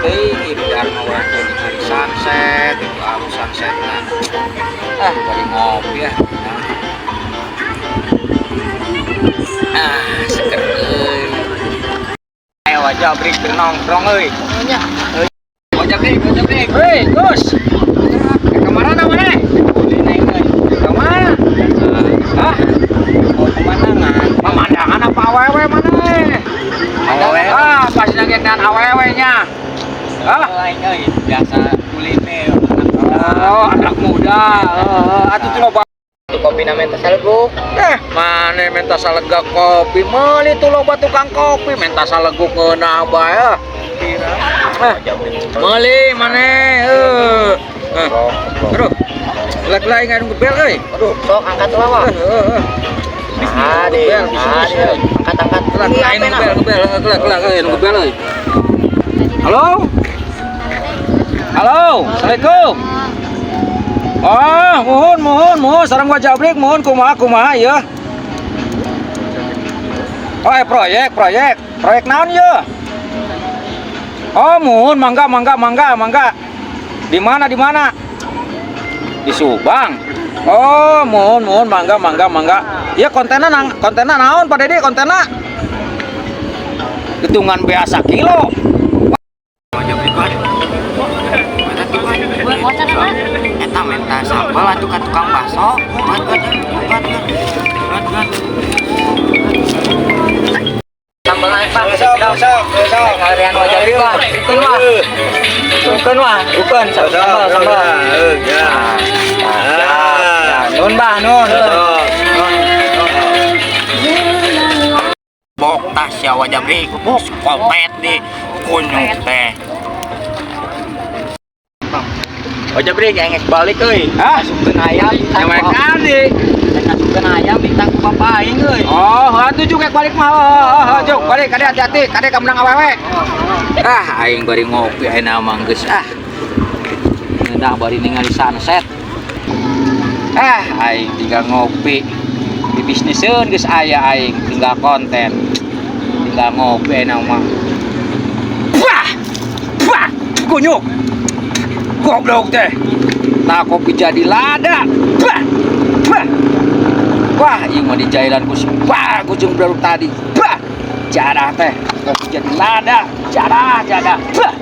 Teuing ieu biar mah ningali sunset, itu alus sunsetna. Ah, bari ngopi ah. Nah. Ah, seger euy. Ayo aja brik nongkrong euy. Wajah brik, wajah brik. Hei, Gus. Kemana mana? Ke mana? Hah? Oh, pemandangan. Pemandangan apa awewe mana? Awewe. Ah, pasti nangin awewe nya. Hah? Lain euy, biasa kuliner anak muda. Oh, anak muda. Heeh, atuh tuh loba. Tuh kopi na menta saleguk. Eh, mana menta salega kopi? Meuli tuh loba tukang kopi menta saleguk ngeunah bae. Ah. Eh, meuli mana? Heuh. Eh. Aduh. Lek-lek aing anu ngebel euy. Aduh, sok angkat lah, Wak. Heeh, heeh. Ade, Ngebel, bisnis, ade. Angkat, angkat. Kelak, Ini aing apa, ngebel, ngebel, kelak, kelak, euy, ngebel euy. Halo? Halo, Assalamualaikum. Oh, muhun, muhun, muhun, sareng Wa Jabrik, muhun kumaha kumaha ya. Oh, proyek, proyek, proyek naon ya? Oh, muhun, mangga, mangga, mangga, mangga. Di mana, di mana? Di Subang. Oh, muhun, muhun, mangga, mangga, mangga. Ya kontennya nang, kontennya naon Pak Dedi, kontennya? Hitungan biasa kilo. Wajah brik, Wan. Mana tuh, Wan? Eta menta sambal atuh ka tukang bakso. Buat, buat, buat, buat, buat. Sambal naik, Pak. Sok, sok, sok. Kalian wajah brik, Wah. Bukan, Wah. Bukan, Wah. Bukan. Sambal, sambal. Ya. Ya, nun, Bah, nun. Nun. Bok tas ya wajah brik. Kopet di kunyuk teh. Wajah brik yang balik euy. Hah? Asupkeun ayam. Yang kali. Asupkeun ayam minta ku bapak aing euy. Oh, atuh juga balik mah. Oh, oh, juk, balik kade hati-hati, kade ka menang awewe. Ah, aing bari ngopi ayeuna mah geus ah. Ngeunah bari ningali sunset. Ah, aing tinggal ngopi. Di bisniseun geus aya aing, tinggal konten. Tinggal ngopi ayeuna mah. Wah! Wah! Kunyuk. Goblok teh. Nah, kopi jadi lada. Wah! Wah! Wah, ieu mah dijailan ku si bagus jeung baru tadi. Bah! Jadah teh, kopi jadi lada. Jadah, jadah. Bah!